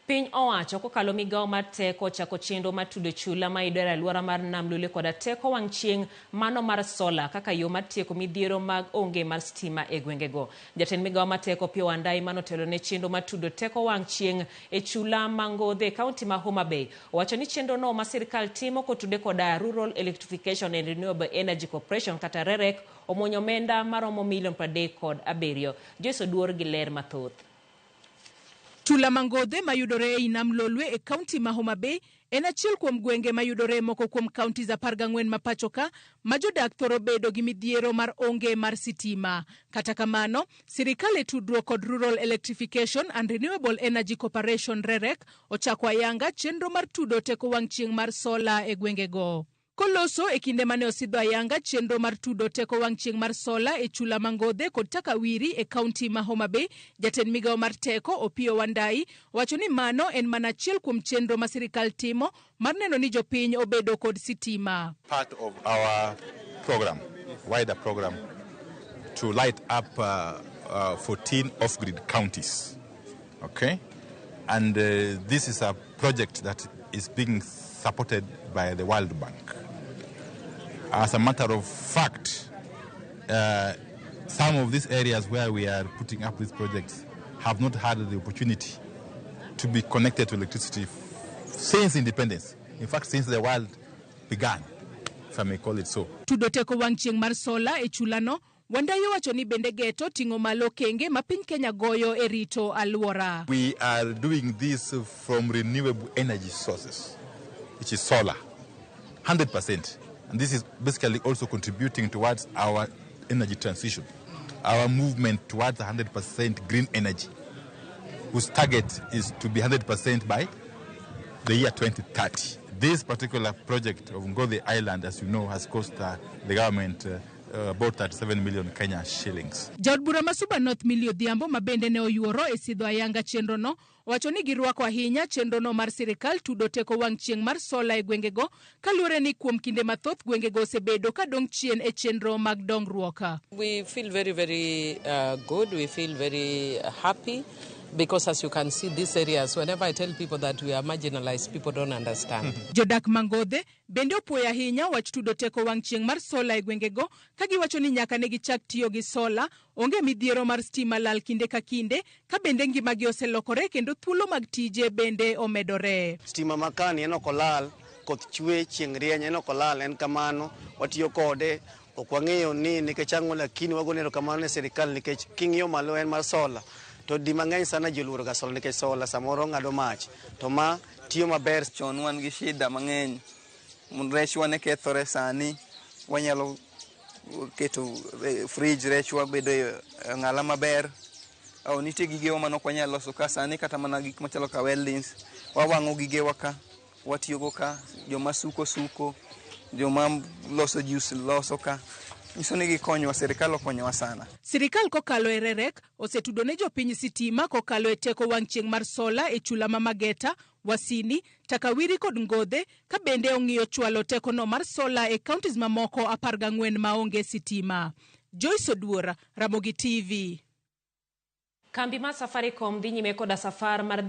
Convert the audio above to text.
Piny owacho kokalo migawo mar teko ochako chenro mar tudo chula mayudore e alwora mar Nam Lolwe koda teko wang' chieng' mano mar sola kaka yo mar tieko midhiero mag onge mar stima e gwengego. Jatend migawo mar teko Opiyo Wandayi manotelo ne chenro mar tudo teko wang' chieng' e chula ma Ngodhe e kaunti ma Homa Bay owacho ni chenro no ma sirkal timo kotude koda Rural Electrification and Renewable Energy Corporation kata REREC omuonyo omenda maromo milion 37. Joyce Oduor gi ler mathoth. Chula ma Ngodhe mayudore ei Nam Lolwe e kaunti ma Homa Bay en achiel kuom gwenge mayudore e moko kuom counties 14 ma pacho ka ma jodak thoro bedo gi midhiero mar onge mar sitima. Kata kamano, sirikal e tudruok kod Rural Electrification and Renewable Energy Corporation REREC ochako ayanga chenro mar tudo teko wang' chieng' mar sola e gwengego. Koloso e kinde mane osidho ayanga chenro mar tudo teko wang' chieng' mar sola e chula ma Ngodhe kod Takawiri e kaunti ma Homa Bay, jatend migawo mar teko Opiyo Wandayi wacho ni mano en mana achiel kuom chenro ma sirikal timo mar neno ni jopiny obedo kod sitima. Part of our program, wider program, to light up 14 off-grid counties. Okay? And this is a project that is being supported by the World Bank. As a matter of fact, some of these areas where we are putting up these projects have not had the opportunity to be connected to electricity since independence. In fact, since the world began, if I may call it so. Tudo teko wang' chieng' mar sola e chulano, Wandayi owacho ni bende geto ting'o malo okenge ma piny Kenya goyo e rito alwora. We are doing this from renewable energy sources, which is solar, 100%. And this is basically also contributing towards our energy transition, our movement towards 100% green energy, whose target is to be 100% by the year 2030. This particular project of Ngodhe Island, as you know, has cost the government about 37 million Kenya shillings. Jaod bura ma Suba North Millie Odhiambo ma bende ne oyuoro e sidho ayanga chenrono owacho ni girwako ahinya chenrono mar sirikal tudo teko wang' chieng' mar sola e gwengego kaluwore ni kuom kinde mathoth gwengego osebedo ka dong' chien e chenro mag dongruok. We feel very, very good. We feel very happy because, as you can see, these areas, whenever I tell people that we are marginalized, people don't understand. Jodak ma Ngodhe bende opuoyo ahinya wach tudo teko wang' chieng' mar sola e gwengego ka giwacho ni nyaka ne gichak tiyo gi sola onge midhiero mar stima lal kinde ka kinde ka bende ngimagi oselokore kendo thuolo mag tije bende omedore. Stima makani en ok olal, koth chwe, chieng' rieny, en ok olal, en kamano, watiyo kode, ok wang'eyo ni nikech ang'o lakini wagone erokamano ne sirikal nikech king'iyo malo en mar sola to di mang'eny sana ji oluoro ga sola nikech sola samoro ng'ado mach to ma tiyo maber. Chon wan gi shida mang'eny, rechwa ne kethore, sani wanyalo keto fridge rechwa bedo e ng'ala maber. Oh, nitie gigewa manok wanyalo loso ka sani kata mana gik machalo ka weldings, wawang'o gigewa ka, watiyogo ka, joma suko suko, joma loso juice loso ka. Nyiso ni gikonyowa, sirikal okonyowa sana. Sirikal kokalo e REREC osetudo ne jopiny sitima kokalo e teko wang' chieng' mar sola e chula ma Mageta, Wasini, Takawiri kod Ngodhe ka bende ong'iyo chwalo tekono mar sola e counties mamoko 14 maonge sitima. Joyce Oduor, Ramogi TV. Kambi mar Safaricom dhi nyime koda safar mar